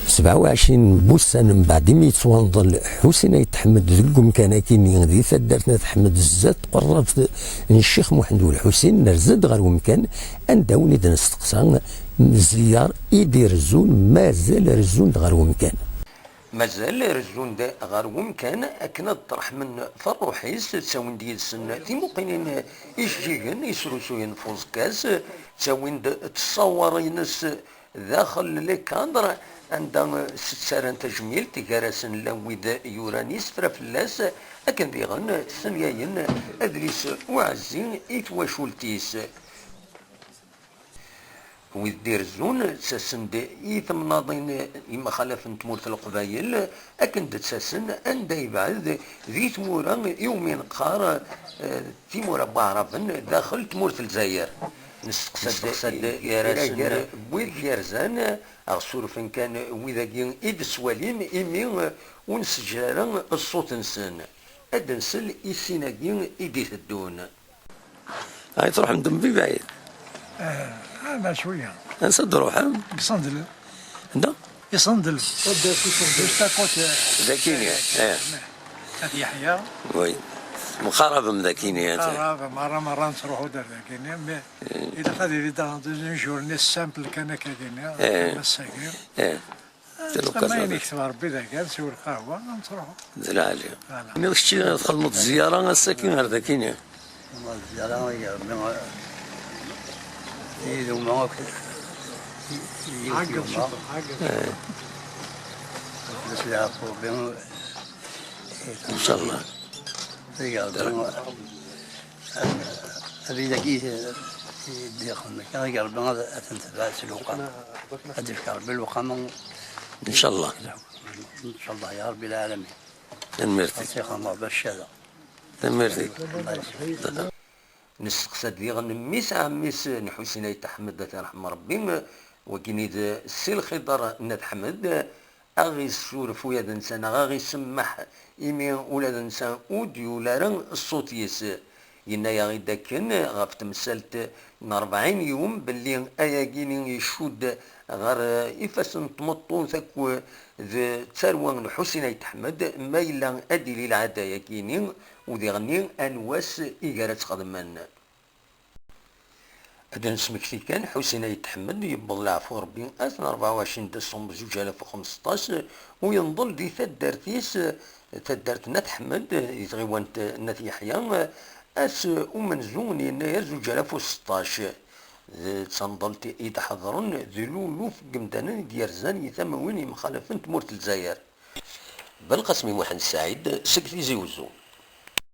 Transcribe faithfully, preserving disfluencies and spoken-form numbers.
Sebɛa u ɛecrin n wussan mbeɛd imi yettwanḍel Ḥusin Ayt Ḥmed deg umkan-agi-nni di taddart n At Ḥmed, zdat tqerrabt n Ccix Muḥend Ulḥusin, nerza-d ɣer umkan anda win i d-nesteqsa Mezyar i d-irezzun, mazal rezzun-d ɣer umkan. Mazal rezzun-d ɣer wemkan akken ad ṭṭreḥmen f rruḥ-is, ttawin-d yid-sen timuqinin ijeǧǧigen yesrusuyen f uẓekka-s, ttawin-d ttṣawer-ines daxel les cadres anda s-ttarran tajmilt, gar-asen llan wid yuran isefra fell-as, akken diɣen ssenyayen adlis uɛezzi i twacult-is. Wid d-irezzun ttasen-d i temnaḍin yemxalafen n tmurt n Leqbayel, akken d-ttasen anda yebɛed di tmura iwumi neqqar, eh, timura n Waɛraben daxel tmurt n Lezzayer. Nesteqsa-d gar-asen wid yerzan, ɣ surfen kan wid-agi i d-ttwalim, imi ur nesseǧhar ara ṣṣut-nsen. Ad d-nsel i sin-agi i d-iteddun. Ay, truḥem-d mebɛid? Ah, ah, ma cwiya. Ansa d-truḥem? Deg Sandel. Anda? Deg Sandel. Juste à côté. Dagini, eh. Ad Yeḥya. Oui. Mqarabem dagini, ata. Mqarab, merra, merra nettruḥu-d ar dagini, mais ilaq ad yili dans une journée simple kan akka dini, eh, ass-agi. Eh. Tluka ma ayen yekteb Rebbi dagi, ad nsiw lqahwa, ad nettruḥu. D lɛali. Voilà. Mi kečči txedmeḍ zzyara ass-agi ar dakini? Zziyara, ya Rebbi, yid-uma akk, yid-uma. Ɛeggeḍ cwiṭ, ɛeggeḍ. Eh. Fell-as leɛfu Rebbi. Incallah. Ya Rebbi. Abrid-agi i d-ixdem akka, i Rebbi ad, ad ten-tebɛed s lewqama. Ad d-ifk Rebbi lewqama. Incallah. Incallah, ya Rebbi lɛalamin. Tanemmirt-ik. Ad tt-ixdem Rebbi ccada. Tanemmirt-ik. Allah yesɛu. Nesteqsa-d diɣen mmi-s n ɛemmi-s n Ḥusin Ayt Ḥmed, ad t-yerḥem Rebbi, wagini d Si Lxidar n At Ḥmed, a ɣ-issuref ula d netta neɣ a ɣ-isemmeḥ, imi ula d netta ur d-yuli ara ṣṣut-is. Yenna-yaɣ-id akken ɣef temsalt n rebɛin yum belli ayagi-ni icudd ɣer ifassen n tmeṭṭut akk d tarwa n Ḥusin Ayt Ḥmed, ma yella ad d-ili lɛada-yagi-ni, u diɣenni anwa ass i gar ad tt-xedmen. Ad d-nesmekti kan, Ḥusin Ayt Ḥmed yewweḍ leɛfu Rebbi ass n rebɛa u ɛecrin decembre zuǧ alaf u xmesṭac, u yenḍel di taddart-is, taddart n At Ḥmed, di tɣiwant n At Yeḥya, ass umenzu n yennayer zuǧ alaf u seṭṭac. D tanḍelt i d-ḥeḍren d luluf n yemdanen i d-yerzan i tamawin yemxalafen n tmurt n Lezzayer. Belqasem Muḥend Saɛid seg Tizi Wezzu.